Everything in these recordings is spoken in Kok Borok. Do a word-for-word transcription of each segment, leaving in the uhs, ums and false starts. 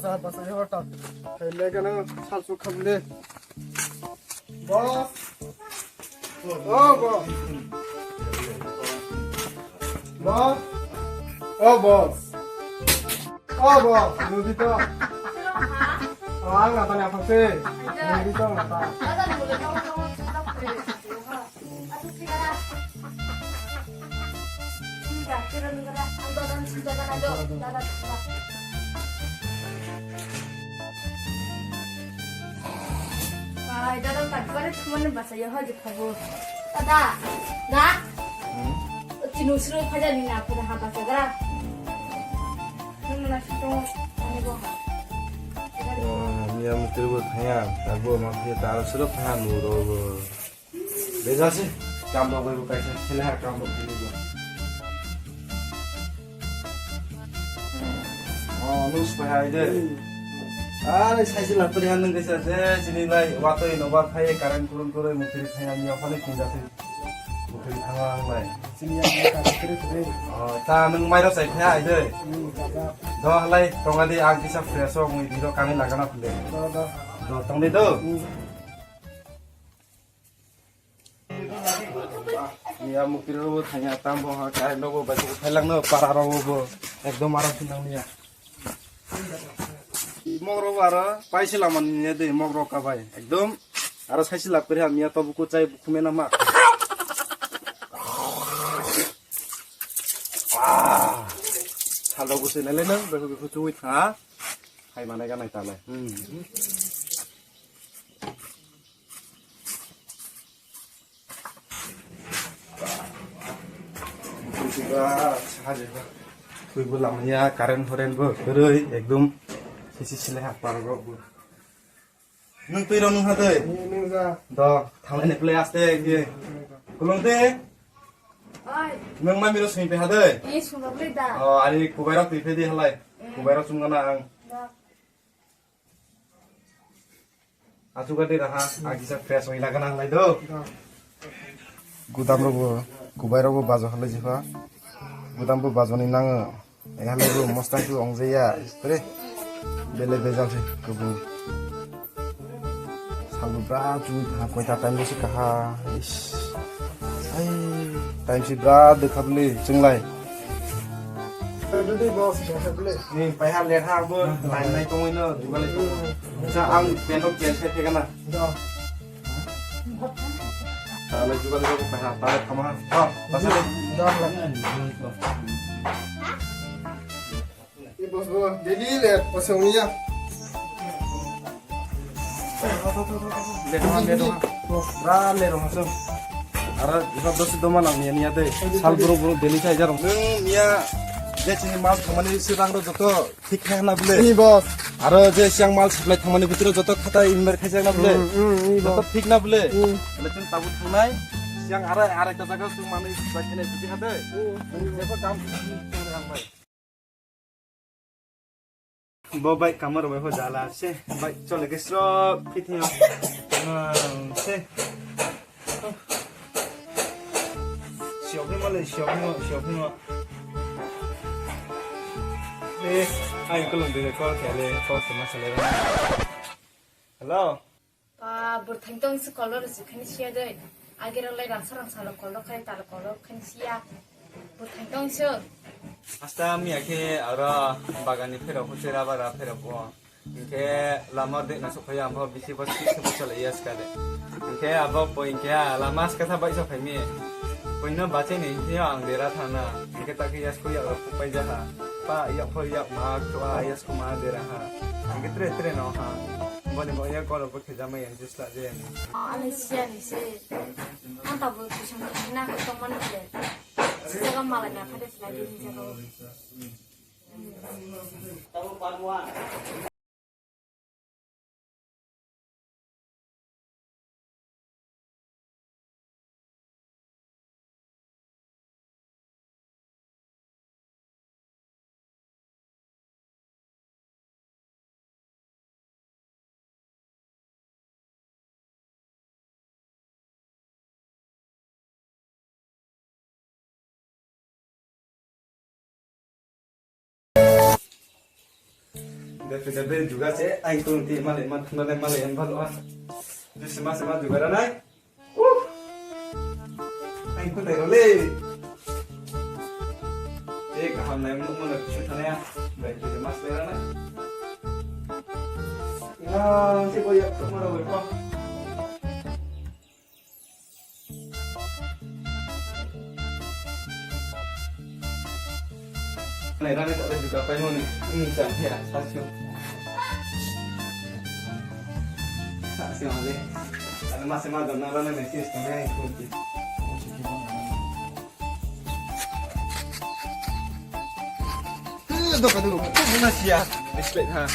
Ta basa yo ta. Hele kana sal su kham de. Boss. Oh, boss. Boss. Oh, boss. Oh, boss. Nudi to. Oh, ang apa ni apa sih? Nudi to apa? Bai, dada, tak bare thumani basa ya, hoji khabu. Dada, da? Hmm? Chinu suru khaja ni na, pada ha basa gara. Nung na sito, ani bo ha. Wah, miya mukir bo thaya, tak bo ma phiya taro suru thaya nu ro bo. Bejase, kam rok bai bo kaisa, sele ha kam rok bai bo. Oh, nus pai hai de. Are, sai se lapri han nung kaisa se, sini lai, watoi no ba thai, current kurun kurun mukri thai, ani okhane kinja se. Mukri thang ang lai. Sini ya, ka kiri kiri. Oh, ta nung mai ro sai thai hai de. Hmm, jaga. Do halai, tonga di, ang kisa fresh o, mui biro kani lagana pule. Do, do. Do, tong di do. Hmm. Niya mukti rok bo thangya, tam bo ha, current rok bo bai phailang no, para rok bo ekdom aro sinang niya. Mok rok bo aro paisi lama niya de, mok rok ka bai ekdom aro saisi lap kri ha, miya to buku chai buku mena ma. Ah, sal rok bo se nai le no, bai phai chuwi tha, hai manai ga nai ta lai. Hmm. Twibo lamaya, current horen bo kwrwi, ekdom sisi silai ha parok rok bo. Nwng twi rw nwng ha twi? Nwng ja. Do, thanglai ni play aste, ye. Kulung twi? Oi. Nwng mami rw sumi pe ha twi? Ye, sumi pe da. O, ari kubai rok twi pe di halai. Mm. Kubai rok chunga na ang. Da. Achuka de raha, agisa fresh oi lagana ang lai do. Gudam rogo, kubai rogo bajo halai jiba. Gudam bo bajo ni nango. E halai bo mosta ki ong jaya. Pre. Bele bejal se kubu. Salu bra chu ha koi ta time si kaha. Ish. Ai, time si bra de khadli chinglai. Ni paiha letha bo time nai tongoi no jugali tongo. Sa ang pendok jen se thega na. Sa le jugali ko paiha ta le thama. Ha, ta sa le. Ni bos bo, daily le, bos ong ya. Le ha, le ha. Bra le ro ha so. Ara, iba dosi doma nang niya niya de. Sal bro bro daily sai jarong. Nung niya, je chini mal thangmani se rang ro joto thik khe na bole. Ni bos. Aro je siang mal supply thangmani butiro joto khata inver khe jak na bole. Hmm, hmm, ni bos. Joto thik na bole. Hmm. Le chwng tabuk thangnai. Siang ara, ara ekta jaga chwng manwi supply khe nai buti ha de. Hmm. Jebo dam thang bai. Bo bike kama rwbai pho jala se, bike chole khe srok phithiyo. Nang se. Siyok phima le, siyok phima, siyok phima. Eh, ai kolom de call khale, call se ma sale. Hello. Ba, bwrwthang tong se kolor se khani siya dei. Agero lai rangsa rangsa lo kolor khai talo kolor khani siya. Bwrwthang tong se. Asta miya khe aro bagani phero huche raba ra phero bo. Hinkhe lama de na sokhaya ambo bisi bo sik se bo chala yes ka de. Hinkhe abo bo hinkhe lama ska sa bai sokhai mi. Boino bache ni hinkhe ang dera thana. Hinkhe ta khe yes ko ya ro pai ja ha. Pa ya pho ya ma ko a yes ko ma dera ha. Hinkhe tre tre no ha. Boni bo ya ko ro Khe jama yang jisla je. Ani siya ni se. Ang tabuk kisam na ko tong mani je. Jaga malai na phade phade ni jaga. Depre depre juga se, ai kulung ti malai ma thumna le malai em balo a. Jisi ma se ma juga ra nai. Uh. Ai kulai ro le. E kaham nai mo mo na chu thane a. Bai chu mas le ra nai. Ina se bo yak thumna ro ko. Nai rani tak lagi kapai mau ni. Hmm, jam ya, sasio. Sasio ale. Kalau masih mau dona rani mesti setengah itu. Doka dulu. Masih ya. Respect ha.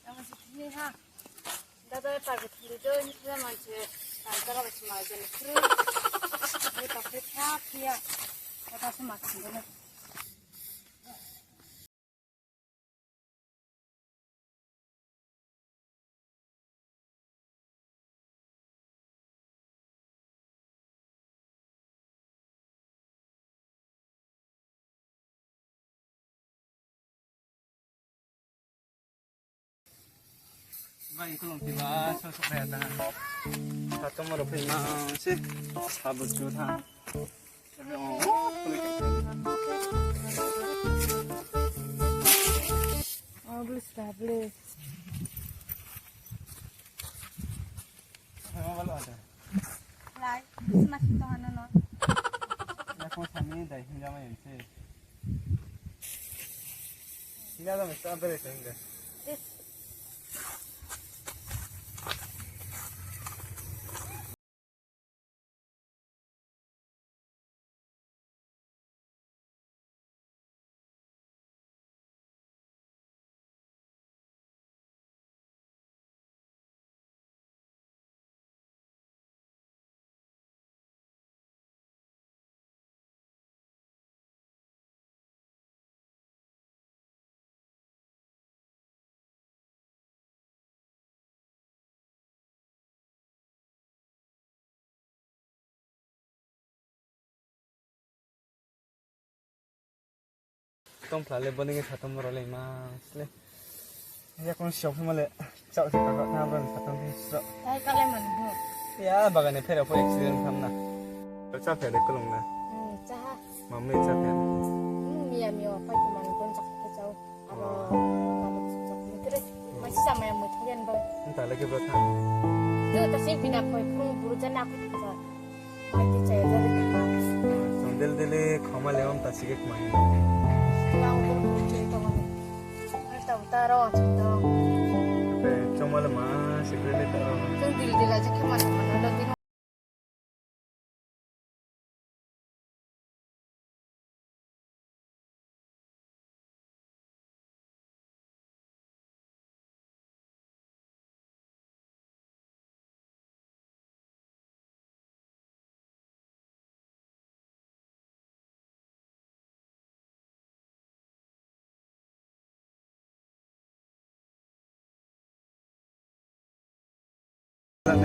Ang si thini ha. Dada pa ke thili do ni thila manche. Tantara ba sima jani khru. Ni ta khru kha khia. Kata sima khru na. Bai, kulung tiba, so, so, kaya ta. Sa, chomo rok phai ma, si, sa, bu, chu, tha. Ebe, o, o, kuli, kuli. Oh, bless, bless. Hai, ma, balo, ada. Lai, sima sito hano no. Ya, kung sami dai hinja ma yun se. Hinja da mesta bere se hinja. Yes. Tongphla le boni khe satung borok le ma sle. Ya kono shop hima le chak se kaka na bro satung di sro. Tai kale man bo. Ya bagane phera pho accident khamna. Cha phede kulung na. Hmm, cha ha. Mamni cha phede. Hmm, miya miya pai ko man kon chak ke chao. Abo, abo chukchak ni kre. Mai si samaya mui thogen ba. Nta lagi bro tha. Do ta si bina koi phung buru jana aku cha. Mai ti cha ya jari kha. Song del dele khoma le om ta si ke kmai. Yang buru buru che to mani. Ar ta uta ro che to. Choma le ma si bele to. Song dil dil aja ke mana mana do din. Ano,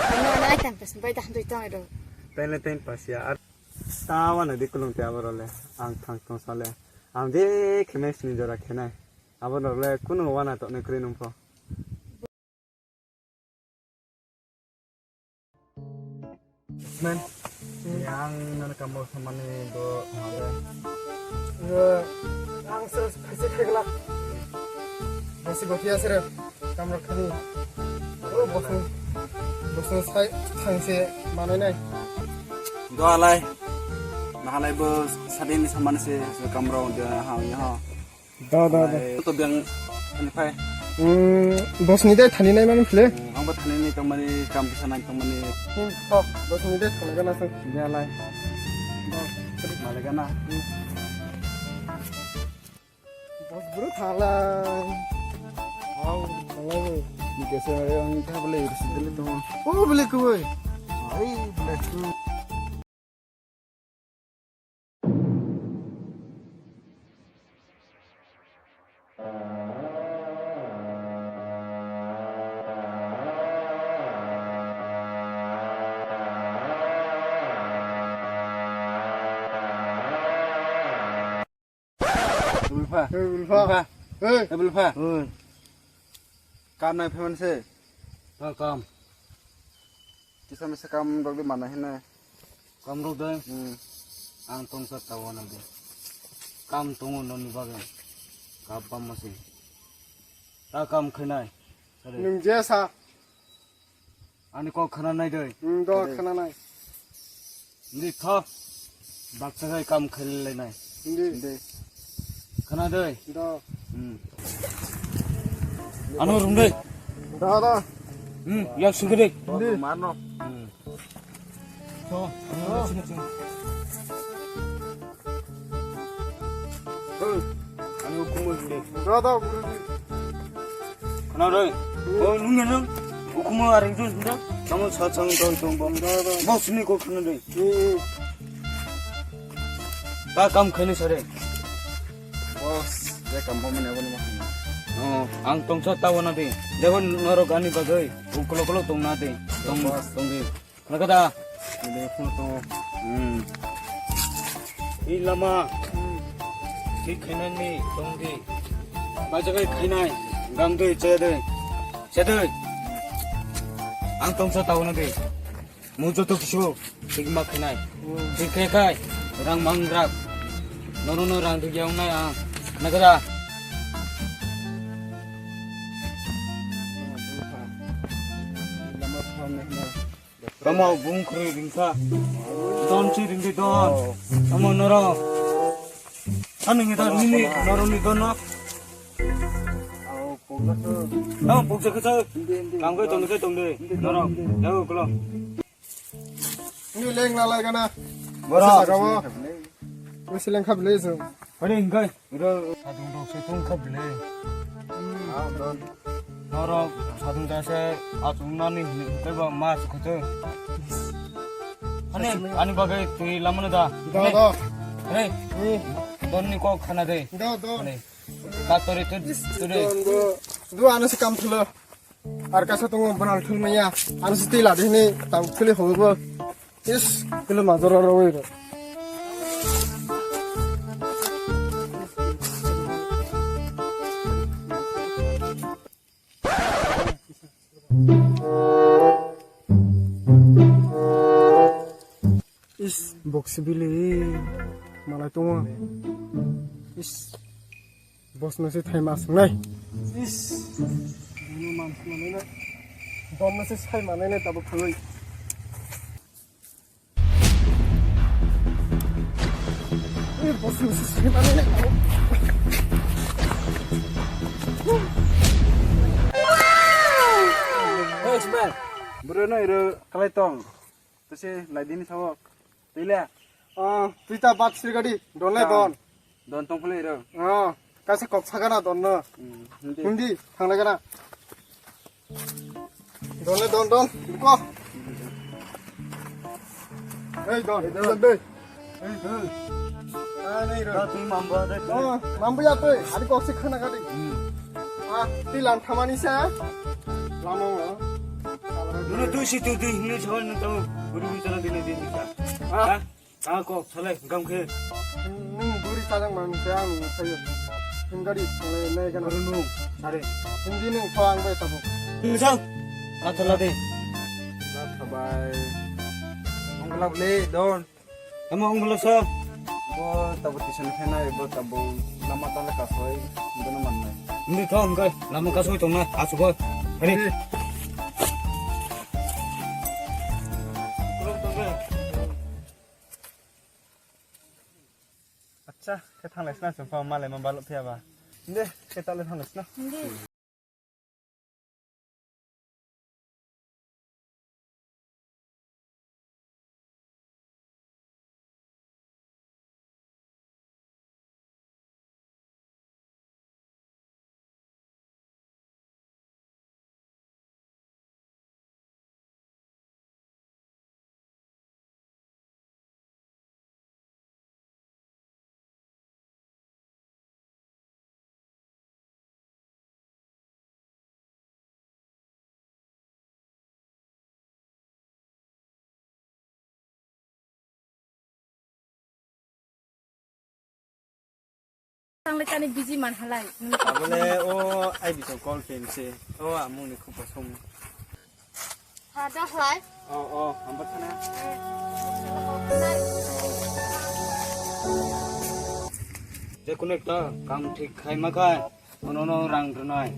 ano, ay, time pass, bay, dah, doy, tong, do. Taile time pass ya. Ar tawa na di kulung te aboro le. Ang thang tong sale. Ang de khemes ni jora khenai. Aboro le kunu wana to ne kri nung pho. Man, yang nana kamu sama ni do ada. Ang se phaisa khaglak. Basi gothi asere kamra khani. O bosong, bosong sai thangse manai nai. Do alai. Nahalai bo sadin ni saman se kamra de ha ya ha. Da, da, da. Ai, to biang ani phai. Hmm, bosni dai thani nai mani phle. Hmm, ang bo thani ni tongmani kam bisa nai tongmani. Hmm, to, bosni dai thani gana sang. Dia lai. Da. Malai gana. Hmm. Bos bro thalai. Wow, thalai. Ni kese ang tha bole irsi dele to. Oh, bole koi. Ai, bole tu. Hey, Bulfa. Bulfa. Hey. Hey, Bulfa. Hey. Kam nai phaimani se. Ta kam. Kisa misa kam rok di mana hino. Kam rok de. Hmm. Ang tongsa tawana de. Kam tongo noni bagwi. Kap bamma se. Ta kam khainai. Sare. Nwng je sa. Ani kok khana nai doi. Hmm, do khana nai. Hindi tho. Baksa gai kam khailai nai. Hindi. Hindi. Khana doi. Do. Hmm. Ano rung doi. Do, do. Hmm, yak sung doi. Hindi. Marno. Hmm. Tho. Ano sung sung. Hey, ani hukumu hindi. Dada, Guruji. Khana doi. Oh, nung ya nung. Hukumu aring tu hindi. Kamu satsang doi tong bom. Dada. Boss ni ko khana doi. Hmm. Ta kam khaini sare. Boss, je kam bom ni aboni ma. Oh, ang tongsa tawana doi. Jabon norok ani bagoi. Ukolo kolo tong na doi. Tong, boss. Tong doi. Nagada. Ini pun to. Hmm. I lama. Hmm. Thik khainani tongdi. Bajagai khainai. Gamdui chedui. Chedui. Ang tongsa tauna di. Mu joto kisu. Thik ma khainai. Hmm. Thik khai khai. Rang mangrak. Nono no rang thik yang nai ang. Nagada. Lama phan nai. Tamo bung khri ringsa. Don si ringdi don. Tamo noro. Ani ngi don nini noro ni don no. Tamo puksa kisa. Kam kai tong kai tong de. Noro. Yau kulo. Ni leng la lai gana. Bora. Saka mo. Wisi leng khap le jung. Hore ingkai. Iro. Sadung rok se tong khap le. Ah, don. Norok sadung jase achung nani hini tei ba ma se khwtwi. Ani, ani bagwi twi lamano da. Da, da. Hey. Hmm. Donni kok khana de. Da, da. Ani. Ka tori tu, tu de. Don, do. Do ano se kam thulo. Ar kasa tongo banal thung maya. Ano se twi la de hini tau thuli hobo. Is, kilo majora ro oi ro. Is, box bili malai tongo. Is, boss no se thai ma swngnai. Is, bono man swngnai na. Bono se sai manai na tabuk thangwi. Hey, Ismail. Bro, no, iro kalai tong. Tase, lai dini sabo. Tile. Ah, tuita bat sirgadi. Don lai don. Don tong phule iro. Ah, kaisa kok sagana don no. Hmm, hindi. Hindi, thanglai gana. Don le don, don. Ko. Ei, don, don, don. Ei, don. Ah, nei, don. Tui mambo de. Oh, mambo ya tui. Adi kok si khana kadi. Hmm. Ah, ti lam thamani sa. Lamo. Dulu tu si tu tu ni chawan tu guru bicara dina dina. Ah. Ha? Ta kok salai gam khe. Nung guri sajang man se ang sayo. Hingari salai nai gana. Baru nung sare. Hindi nung pho ang bai tabo. Misal. Atala de. Bye bye. Ongla bole don. Ama ongla sa. Bo tabo tisan khe nai bo tabo lama tala kasoi. Bono man nai. Hindi thong kai lama kasoi tong na asuk. Hari. Acha, khe thanglai sna chwng pha malai ma balok phiya ba. Inde, khe tale thanglai sna. Tang le tani busy man halai. Abole o ai bising call khe se. O amung ni khupo song. Ha, da halai. O, o, hambo thana. Je kuno ekta kam thik khai ma khai. Ono no rang rwnai.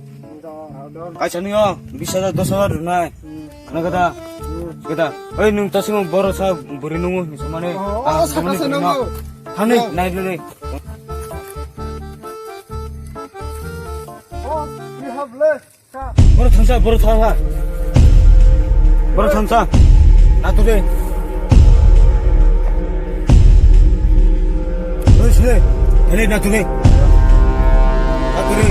Kaisa ni o bis hajar, dos hajar rwnai. Khna gada. Gada. Oi, nung ta simo boro sa buri nungu ni samane. Oh, oh, saka sa nungu. Thani nai le. Oh, you have left. Boro thansa, boro thansa. Boro thansa. Natu de. Oi, sile. Ele natu de. Natu de.